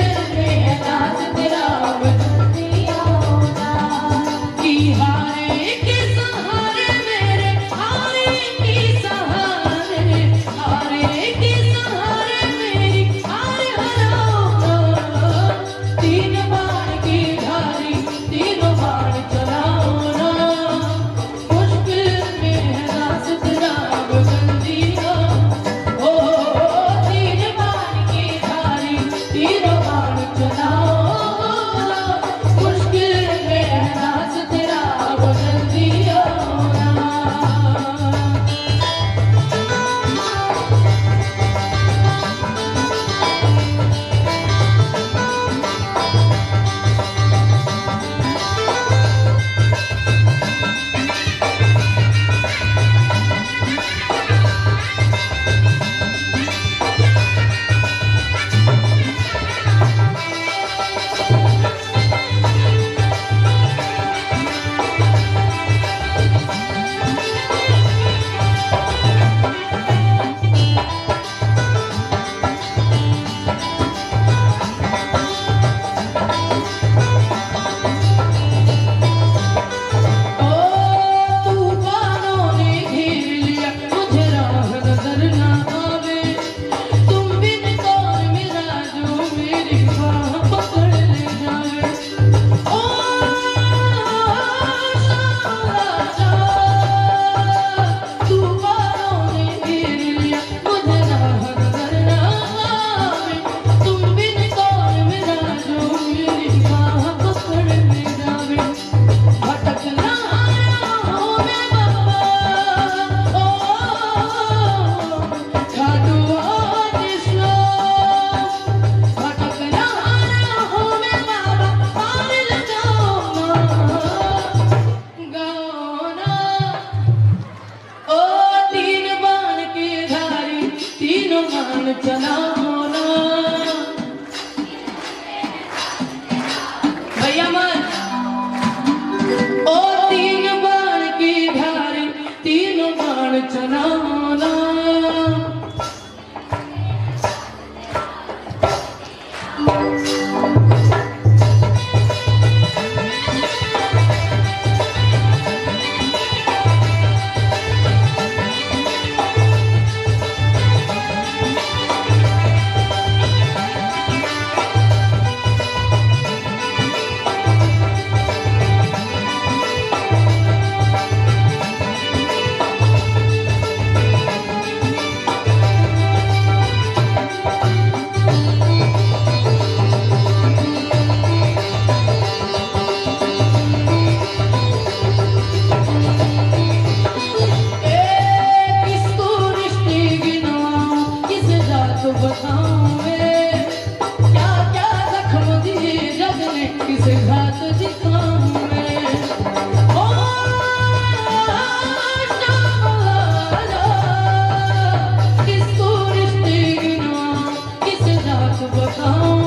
बताऊं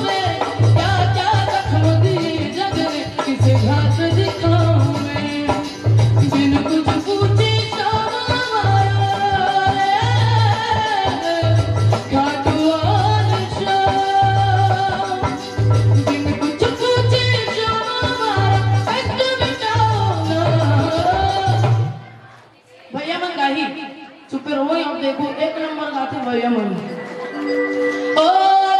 मैं क्या क्या जख्म दिए जग ने, किसे घाट दिखाऊं मैं। बिन कुछ पूछे श्याम आया रे, खाटू वाले श्याम। बिन कुछ पूछे श्याम आया, कष्ट मिटाओ ना। भैया मन गाही, चुप रहो, अब देखो, एक नंबर गाथे भैया मन। ओ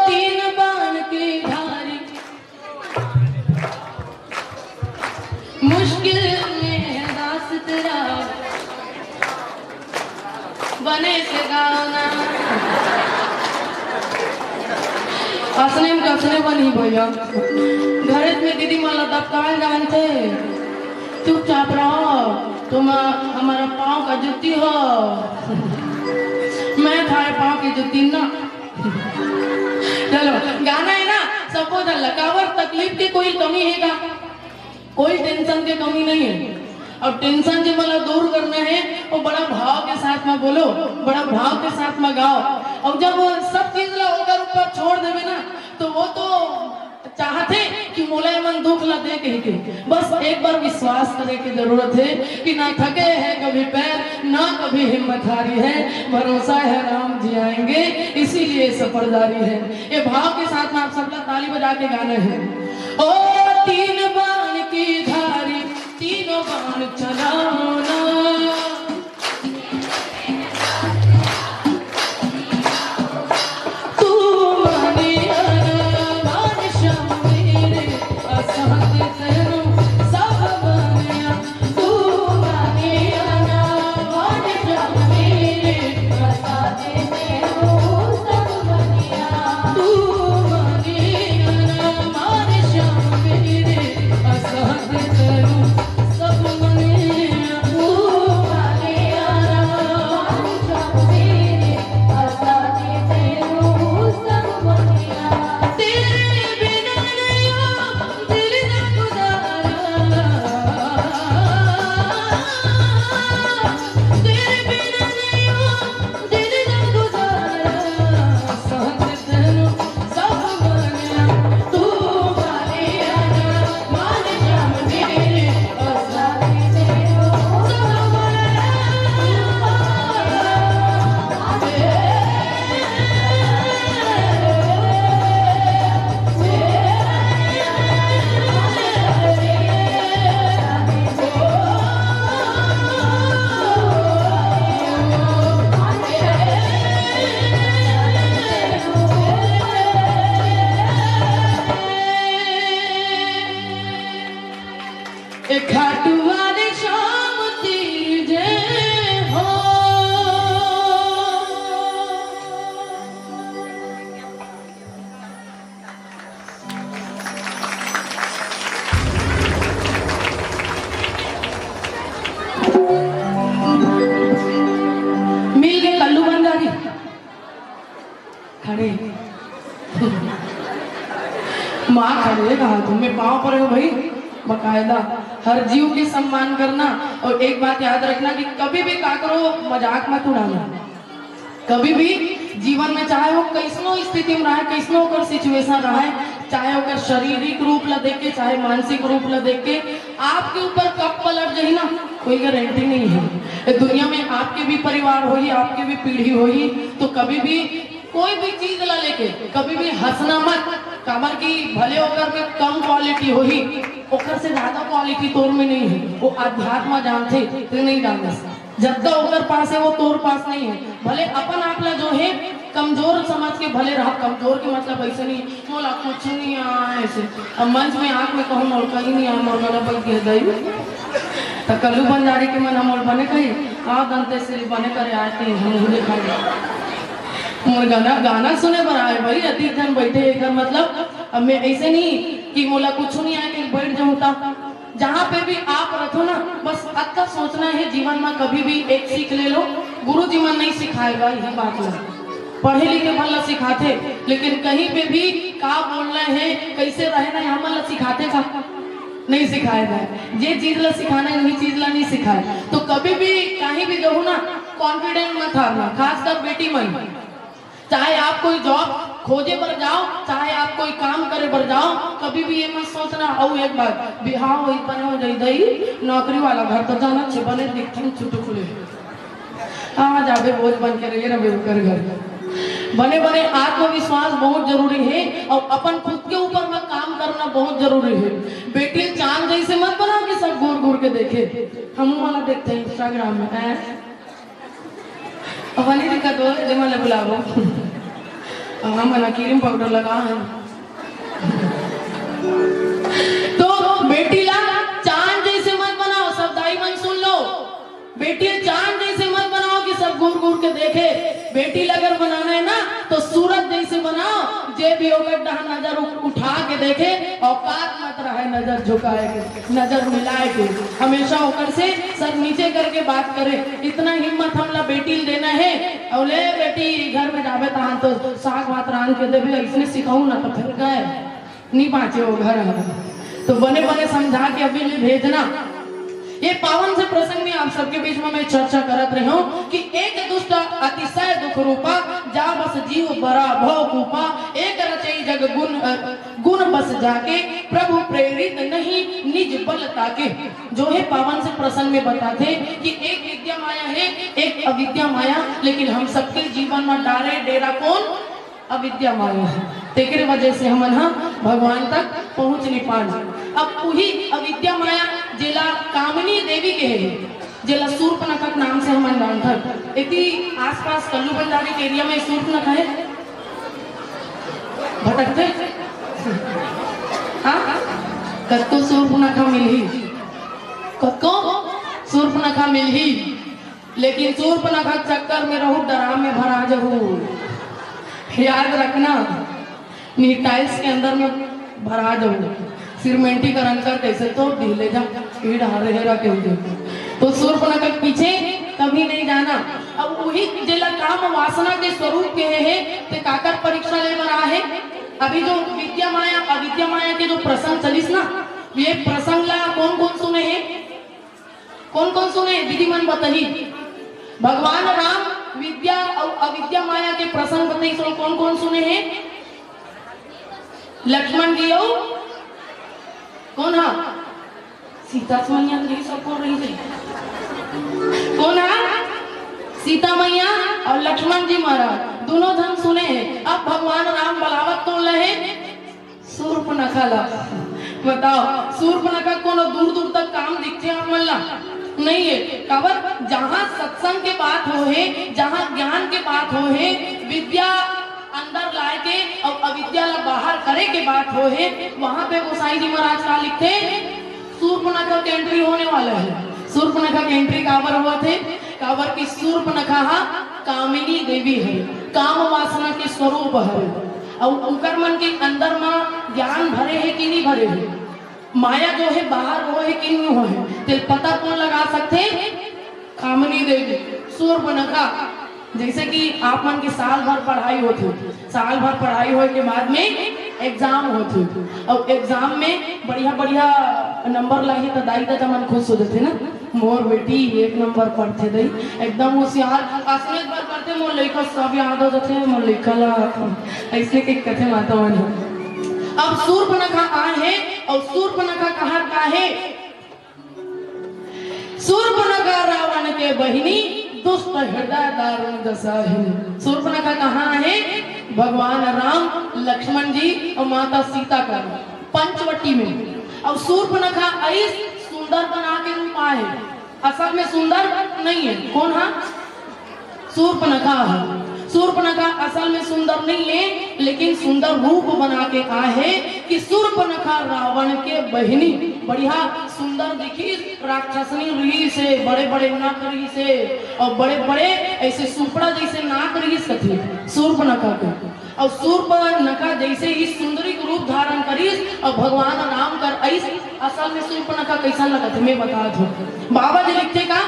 तीन बाण की धारी, मुश्किल में है दास तेरा, बने से गाना। असने में कसने बनी भैया, घरे में दीदी मन ला दबकाए जानथे। चुपचाप रहो, तुम हमारा पाँव का जूती हो, मैं थारे पाँव की जूती ना। चलो, गाना है ना, सबको चल। काबर तकलीफ के कोई कमी है का? कोई टेंशन के कमी नहीं है। अब टेंशन जे मन ला दूर करना है, वो बड़ा भाव के साथ में बोलो, बड़ा भाव के साथ में गाओ। और जब वो सब चीज ला ओकर ऊपर छोड़ देवे ना, तो वो तो चाहथे कि मोला एमन दुख ला दे कहिके। बस एक बार विश्वास करे की जरूरत है कि ना थके हैं कभी पैर, ना कभी हिम्मत हारी है, भरोसा है राम जी आएंगे, इसीलिए सफर जारी है। ये भाव के साथ में आप सबला ताली बजा के गाना है। ओ तीन बाण की धारी, तीनों बाण चलाना। तू मानिया ना मान श्याम मेरे, असाध तेनू सब मानिया। तू मानिया ना मान श्याम मेरे, असाध तेनू सब मानिया। तू मानिया ना मान श्याम मेरे, असाध तेनू सब मानिया। तू मानिया ना मान श्याम मेरे, असाध तेनू सब मानिया। तेरे बिना नहीं हो दिल का गुजारा, तेरे बिना नहीं हो दिल का गुजारा, साथ तेनू सब मानिया। तू मानिया ना मान श्याम मेरे, असाध तेनू सब मानिया। ए खाटू वाले श्याम तेरी जय हो। मिल गए कल्लू भंडारी खड़े। माँ खड़े कहा, तुम मैं पाँव परे हो भाई। बकायदा हर जीव के सम्मान करना। और एक बात याद रखना कि कभी भी काकरो मजाक मत उड़ाना। कभी भी जीवन में चाहे वो कैसनो स्थिति में रहे, कैसनो ओकर सिचुएशन रहे, चाहे ओकर शारीरिक रूप ला देख के, चाहे मानसिक रूप ला देख के, आपके ऊपर कब पलट जाही ना, कोई गारंटी नहीं है। ए दुनिया में आपके भी परिवार होही, आपके भी पीढ़ी होही, तो कभी भी कोई भी चीज ला लेके कभी भी हंसना मत, काबर कि भले ओकर में कम क्वालिटी होही, ओकर से ज्यादा क्वालिटी तोर में नहीं है। वो अध्यात्म जानथे, ते नहीं जानस। जद्दा ओकर पास है, वो तोर पास नहीं है। भले अपन आप ला जो है कमजोर समझ के भले रहा, कमजोर के मतलब ऐसे नहीं, मोला कुछ नहीं आए ऐसे। अब मंच में आके मैं कहूँ, मोर कहीं नहीं आए, मोर गला बज गया दई। तो कल्लू भंडारी के मन हमर बने कही, आ दंते श्री बने करे आए थे, हम भूले खाए। मोर गाना, गाना सुने बर आए भाई, अतीत जन बैठे एकर मतलब, अब मैं ऐसे नहीं कि मोला कुछ नहीं आए कि बैठ जाऊँ ता। जहाँ पे भी आप रखो ना, बस अतका सोचना है जीवन में, कभी भी एक सीख ले लो, गुरु जी मन नहीं सिखाएगा यही बात ला। पढ़े लिखे मन ला सिखाथे, लेकिन कहीं पे भी का बोलना है, कैसे रहना है, हमन ला सिखाथे का? नहीं सिखाएगा। जे चीज ला सिखाना है, वही चीज ला नहीं सिखाए। तो कभी भी कहीं भी जाहू ना, कॉन्फिडेंस मत हारना, खासकर बेटी मन। चाहे आप कोई जॉब खोजे बर जाओ, चाहे आप कोई काम करे बर जाओ, कभी भी ये मत सोचना। अउ एक बात, बिहाव होई, बने हो जाई दई, नौकरी वाला घर तो जाना छे, बने दिखथन चुटकुले। कहाँ जाबे, बोझ बन के रहिए ना बेवकर घर। बने बने आत्मविश्वास बहुत जरूरी है और अपन खुद के ऊपर में काम करना बहुत जरूरी है। बेटी ल चांद जैसे मत बनाओ कि सब घूर घूर के देखे। हम वाला देखते हैं Instagram में, ऐ? अब नहीं दिक्कत हो, जे मन ले बुलाओ। अब हम ना क्रीम पाउडर लगा है। तो बेटी ला चांद जैसे मत बनाओ, सब दाई मन सुन लो। बेटी चांद जैसे मत बनाओ कि सब घूर घूर के देखे। बेटी ला अगर बनाना है ना, तो सूरज जैसे बनाओ, जे भी ओकर डहा नजर उ-, उठा के देखे, औकात मत रहे नजर झुकाए के, नजर मिलाए के। हमेशा ओकर से सर नीचे करके बात करे। इतना हिम्मत हमला बेटी ल देना है। और ले बेटी, घर में जाबे तहां तो साग भात रांध के देबे, इसने सिखाऊ ना तो फिर गए। नहीं बाँचे वो घर हर। तो बने बने समझा के अभी ले भेजना। ये पावन से प्रसंग में आप सबके बीच में मैं चर्चा करत रहे हूँ कि एक दुष्ट अतिशय दुख रूपा, जा बस जीव बरा भव कूपा, एक रचई जग गुण, अ, गुण बस जाके, प्रभु प्रेरित नहीं निज बल ताके। जो है पावन से प्रसंग में बताते कि एक विद्या माया है, एक अविद्या माया, लेकिन हम सबके जीवन में डारे डेरा कौन? अविद्या माया है। तेकरे वजह से हमन ह भगवान तक पहुंच नहीं पान। अब वही अविद्या माया, जेला कामिनी देवी कहे, जेला सूर्पनखा के नाम से हमन जानथन। इति आसपास कल्लू भंडारी के एरिया में सूर्पनखा है, भटकते? हाँ, कतको सूर्पनखा मिलही, कतको सूर्पनखा मिलही। लेकिन सूर्पनखा के चक्कर में रहू, डराम में भरा जहू। याद रखना, नी टाइल्स के अंदर में भरा जहू। सिरमेंटी का रंग कर कैसे तो ढीले जा, ईड़ हारे हेरा के उठे। तो सूर्पनखा के पीछे कभी नहीं जाना। अब वही जेला काम वासना के स्वरूप के है, ते काकर परीक्षा ले बर आहे। अभी जो विद्या माया, अविद्या माया के जो प्रसंग चलिस ना, ये प्रसंग ला कौन कौन सुने हैं? कौन कौन सुने हे? दीदी मन बताही। भगवान राम विद्या अउ अविद्या माया के प्रसंग बताइस, कौन कौन सुने हे? लक्ष्मण जी अउ कौन हा? सीता मैया जी सब बोल रही थी। कौन हा? सीता मैया अउ लक्ष्मण जी महाराज दोनों झन सुने हे। अब भगवान राम बलावत कौन ला हे? सूर्पनखा ला। बताओ, सूर्पनखा कोनो दूर दूर तक काम दिखथे आप मन ला? नहीं है। काबर? जहाँ सत्संग के बात हो हे, जहाँ ज्ञान के बात हो हे, विद्या अंदर लाए के और अविद्या ला बाहर करे के बात हो हे, वहाँ पे गोसाई जी महाराज का लिखथे, सूर्पनखा के एंट्री होने वाला है। सूर्पनखा के एंट्री काबर होवत हे? काबर कि सूर्पनखा हा कामिनी देवी हरे, काम वासना के स्वरूप हरे। अउ उकर मन के अंदर म ज्ञान भरे हे कि नहीं भरे हे? माया जो हे बाहर होहे कि नहीं होहे, तेल पता कौन लगा सकथे? कामिनी देवी। सूर्पनखा, जैसे कि आप मन के साल भर पढ़ाई होथे, साल भर पढ़ाई होए के बाद में एग्जाम होथे, अउ एग्जाम में बढ़िया बढ़िया नंबर लाही त दाई ददा मन खुश हो जाथे ना, मोर बेटी एक नंबर पढ़थे दई, एकदम होशियार, असने एक बार पढ़थे मोर लइका सब याद हो जाथे, मोर लइका ला ऐसे के कथे माता मन। अब सूर्पनखा आए हे अउ सूर्पनखा कहा का हे? सूर्पनखा रावण के बहिनी, दुष्ट हृदय दारुण जस अहिनी। सूर्पनखा कहाँ हे? भगवान राम, लक्ष्मण जी अउ माता सीता का पंचवटी में। अउ सूर्पनखा अइस सुंदर बना के रूप आए, असल में सुंदर नहीं है। कौन हा? सूर्पनखा ह। सूर्पनखा असल में सुंदर नहीं है, लेकिन सुंदर रूप बना के आहे कि सूर्पनखा रावण के बहिनी, बढ़िया सुंदर दिखिस, राक्षसनी रहिस हे, बड़े बड़े नख रहिस हे अउ बड़े बड़े ऐसे सुपड़ा जैसे नाक रहिस कथे सूर्पनखा के। अउ सूर्पनखा जैसे ही सुंदरी के रूप धारण करिस अउ भगवान राम कर अइस, असल में सूर्पनखा कैसन लगत हे मैं बता दूं। बाबा जी लिखथे का,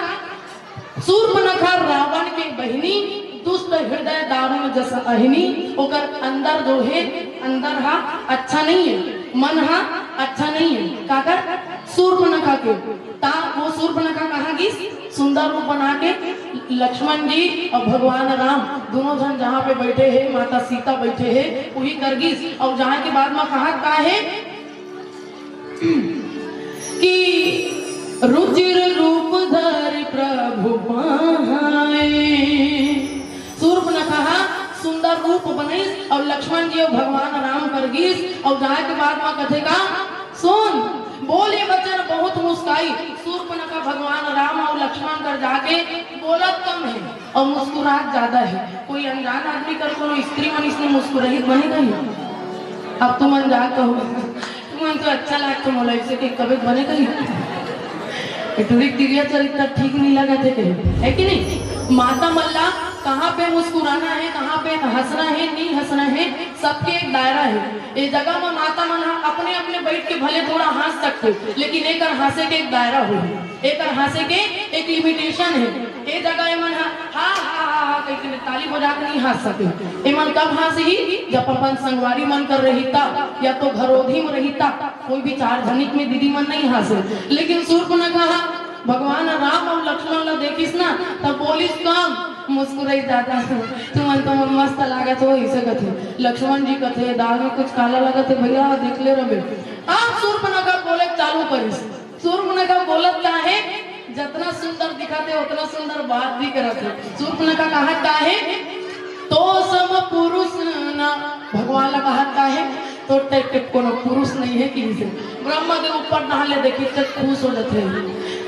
सूर्पनखा रावण के बहिनी, दुष्ट हृदय दारुण जस अहिनी। ओकर अंदर जो हे, अंदर हा अच्छा नहीं है, मन हा अच्छा नहीं है। काकर? सूर्पनखा के। ता वो सूर्पनखा कहाँ गिस? सुंदर रूप बना के लक्ष्मण जी और भगवान राम दोनों जन जहाँ पे बैठे हैं, माता सीता बैठे हैं, वही कर गिस। और जाए के बाद में कहा का है कि रुचिर रूप धरि प्रभु पाए। सूर्पनखा सुंदर रूप बनइस और लक्ष्मण जी और भगवान राम कर गिस और जाए के बाद में कथे का, सुन, बोले बचन बहुत मुस्काई। सूर्पनखा भगवान राम और लक्ष्मण कर जाके बोलत कम है और मुस्कुरात ज्यादा है। कोई अनजान आदमी कर कोनो स्त्री मन इसने मुस्कुराही बने कही? अब तुमन जा कहो, तुमन तो अच्छा लागत मोला, इसे के कबे बने कही? ये थोड़ी तिरिया चरित्र ठीक नहीं लगा थे कहीं, है कि नहीं? माता मन ला कहाँ पे मुस्कुराना है, कहाँ पे हंसना है, नहीं हंसना है, सबके एक दायरा है। ये जगह में माता मन ह अपने अपने बैठ के भले थोड़ा हंस सकते, लेकिन एकर हंसे के एक दायरा हो, एकर हंसे के एक लिमिटेशन है। ये जगह एमन ह हा हा हा हा कह के ताली बजा के नहीं हंस सके। एमन कब हंसही? जब अपन संगवारी मन कर रही तब, या तो घरोधी में रही तब। कोई भी चार झनिक में दीदी मन नहीं हंसे, लेकिन सूर्पनखा भगवान राम और लक्ष्मण ला देखिस ना, तब बोलिस कम, मुस्कुराई दादा, तुमन तो मस्त लागत हो, इसे कथे। लक्ष्मण जी कथे, दाल में कुछ काला लगत है भैया, देख ले रबे। आप सूर्पनखा बोले चालू करिस। सूर्पनखा बोलत का है, जतना सुंदर दिखत है उतना सुंदर बात भी करत है। सूर्पनखा कहत का है, तो सम पुरुष ना, भगवान ला कहत का है, तो टाइप के कोनो पुरुष नहीं है कि इसे ब्रह्मा के ऊपर नहा ले देखी तो खुश हो जाते हैं।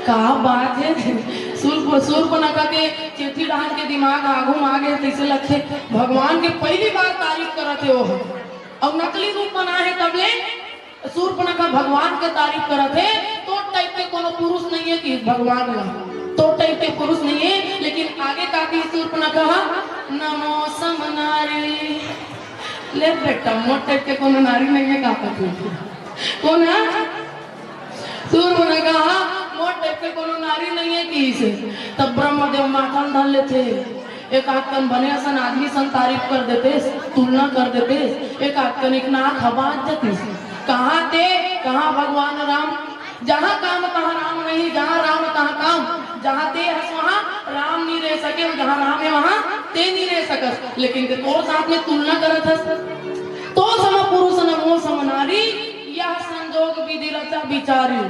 का बात है, सूर्प सूर्पनखा के चेथी डहान के दिमाग आगू में आ गए, तैसे लगते भगवान के पहली बार तारीफ करत है वो, और नकली रूप बना है तब ले सूर्पनखा भगवान के तारीफ करत है। तो टाइप के कोनो पुरुष नहीं है कि भगवान ला, तो टाइप के पुरुष नहीं है। लेकिन आगे का की सूर्पनखा, नमो समनारी, ले बेटा, मोर टाइप के कोनो नारी नहीं है, का पता कौन है? सूर्पनखा, मोर टाइप के कोनो नारी नहीं है कि इसे। तब ब्रह्मदेव माथा में धर लेते, एक आध कन बने असन आदमी सन तारीफ कर देते, तुलना कर देते, एक आध कन एक नाक हवा जतिस। कहाँ ते, कहाँ भगवान राम? जहाँ काम तहाँ राम नहीं, जहाँ राम तहाँ काम। जहाँ ते हस वहाँ राम नहीं रह सके, जहाँ राम है वहाँ ते नहीं रह सकस। लेकिन ते तोर साथ में तुलना करत हस। तो सम पुरुष न मो सम नारी, यह संजोग विधि रचा विचारी।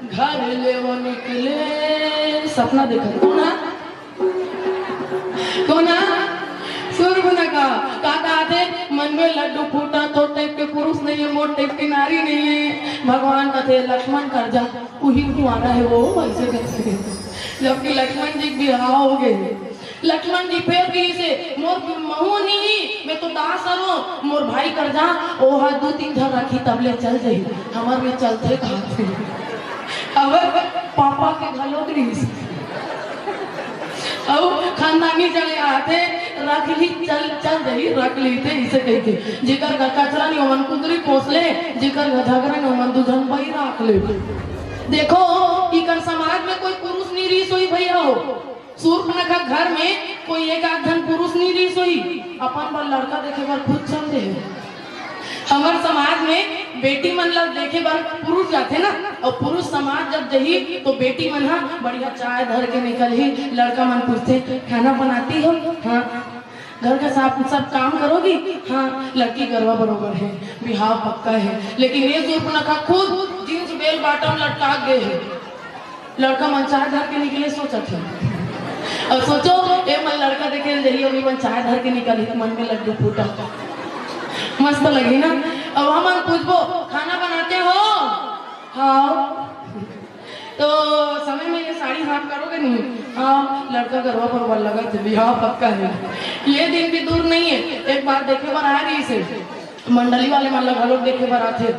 घर ले वो निकले, सपना देखत कौन है? कौन है? सूर्पनखा। का कहते, मन में लड्डू फूटा, तो टाइप के पुरुष नहीं है, मोर टाइप की नारी नहीं है। भगवान कथे, लक्ष्मण कर जा, वही कुआरा है वो, ऐसे कहते। जबकि लक्ष्मण जी के बिहाव हो गए। लक्ष्मण जी फेर भी इसे, मोर महू नहीं, मैं तो दास हरो, मोर भाई कर जा, ओहा दू तीन झन रखी तब ले चल जाही, हमर में चलथे कहथे। अब पापा के घलो ग्रीस। अउ खानदानी चले आथे, रख ली, चल, चल जाही, रख ली थे, इसे कहिथे। जेकर घर कचरा नहीं ओमन कुकरी पोस ले, जेकर घर झगरा नहीं ओमन दू झन बई रख ले। देखो, इकर समाज में कोई पुरुष नहीं रहीस होही भैया हो। सूर्पनखा घर में कोई एक आध झन पुरुष नहीं रहीस होही, अपन बर लड़का देखे बर खुद चल दे। हमर समाज में बेटी मन ला देखे बर पुरुष जाथे ना, और पुरुष समाज जब जही तो बेटी मन हा बढ़िया चाय धर के निकलही। लड़का मन पूछथे, खाना बनाती हो? हाँ। घर का साफ सब काम करोगी? हाँ। लड़की गरवा बरोबर है, बिहाव पक्का है। लेकिन ये सूर्पनखा खुद जींस बेल बॉटम लटका गए है। लड़का मन चाय धर के निकले, सोचत हे। और सोचो, ए मन लड़का देखे ल जही, अभी मन चाय धर के निकल ही, मन में लड्डू फूटा। मस्त लगी ना। अब हमन पूछबो, खाना बनाते हो? हाँ। तो समय में ये साड़ी साफ करोगे नहीं? हाँ, लड़का गरवा परवा लगा थे, बिहाव पक्का है। ये दिन भी दूर नहीं है। एक बार देखे बर आ रही से, मंडली वाले मन ला घलोक देखे बर आथे।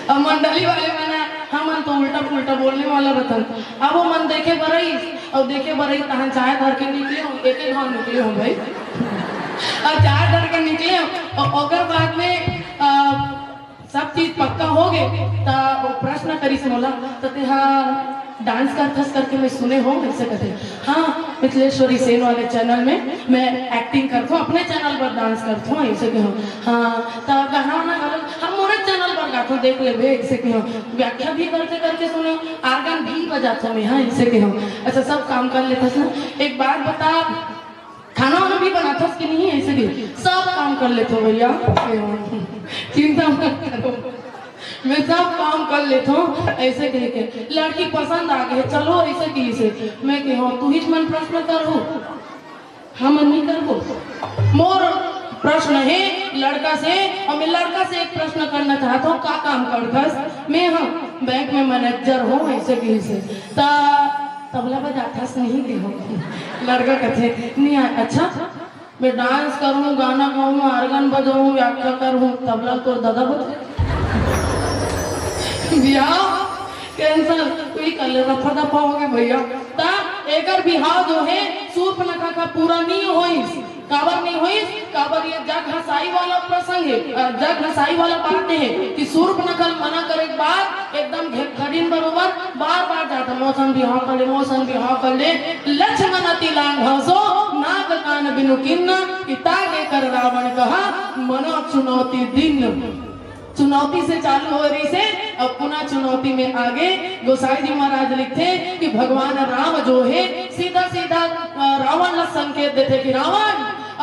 अब मंडली वाले मन ह, हमन तो उल्टा पुल्टा बोलने वाला रतन। अब वो मन देखे बर आइस, और देखे बर आइस, तहां चाय धर के निकले हो, एक एक घाव निकले हो भाई। और चाय धर के निकले हो, और ओकर बाद में, अ, सब चीज पक्का हो गए, त वो प्रश्न करिस मोला, त तेहा डांस करथस करके मैं सुने हो, ऐसे कथे। हाँ, मिथिलेश्वरी सेन वाले चैनल में मैं एक्टिंग करथो, अपने चैनल पर डांस करथो, ऐसे कहो। हाँ, त गाना वाना घलो हम मोरे चैनल पर गाथो। देख लेबे, ऐसे के हो। व्याख्या भी करते करते सुने, आर्गन भी बजाथो मैं, हाँ, ऐसे के हो। अच्छा, सब काम कर लेथस ना। एक बात बता, खाना वाना भी बनाथस कि नहीं? ऐसे के सब काम कर लेथो भैया, चिंता मत करो, मैं सब काम कर लेथो। ऐसे कह के लड़की पसंद आ गई, चलो ऐसे की से। मैं कहो, तू ही मन प्रश्न करहू, हम नहीं करबो। मोर प्रश्न है लड़का से, और मैं लड़का से एक प्रश्न करना चाहता हूँ, का काम करथस? मैं, हाँ, बैंक में मैनेजर हूँ, ऐसे की से। ता तबला बजाथस नहीं के हो? लड़का कहते नहीं आ, अच्छा, मैं डांस करूँ, गाना गाऊँ, आर्गन बजाऊँ, व्याख्या करूँ, तबला तोर दादा बजे। बिहाव कैंसिल, तू ही कर ले, रफा दफा हो गए भैया। ता एकर बिहाव जो है सूर्पनखा का पूरा नहीं होइस। काबर नहीं होइस? काबर ये जग हंसाई वाला प्रसंग है, अ, जग हंसाई वाला बात है कि सूर्पनखा ल मना करे के बाद एकदम घे-, घड़िन बरोबर बार बार जाता, मौसम बिहाव कर ले, मौसम बिहाव कर ले। लक्ष्मण अति लांघा सो, नाग कान बिनु किन्ना, कि ताके कर रावण कहा, मना चुनौती दिन। चुनौती से चालू हो रही से, अब पुनः चुनौती में आगे गोसाई जी महाराज लिखते कि भगवान राम जो है सीधा सीधा, अ, रावण ला संकेत देते कि रावण,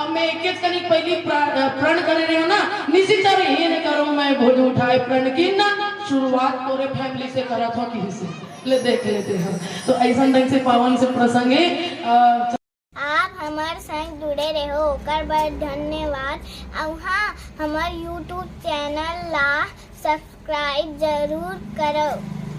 अब मैं एक एक कनिक पहली प्रा-, अ, प्रण करे रहे ना, निशिचर हेन करो मैं भुज उठाए प्रण किन्ना। शुरुआत तोरे फैमिली से करत हो कि से ले देख लेते हैं। तो ऐसा ढंग से पावन से प्रसंग है, अ, आप हमर संग जुड़े रहो, ओकर बर धन्यवाद। अउ हाँ, हमर YouTube चैनल ला सब्सक्राइब जरूर करो।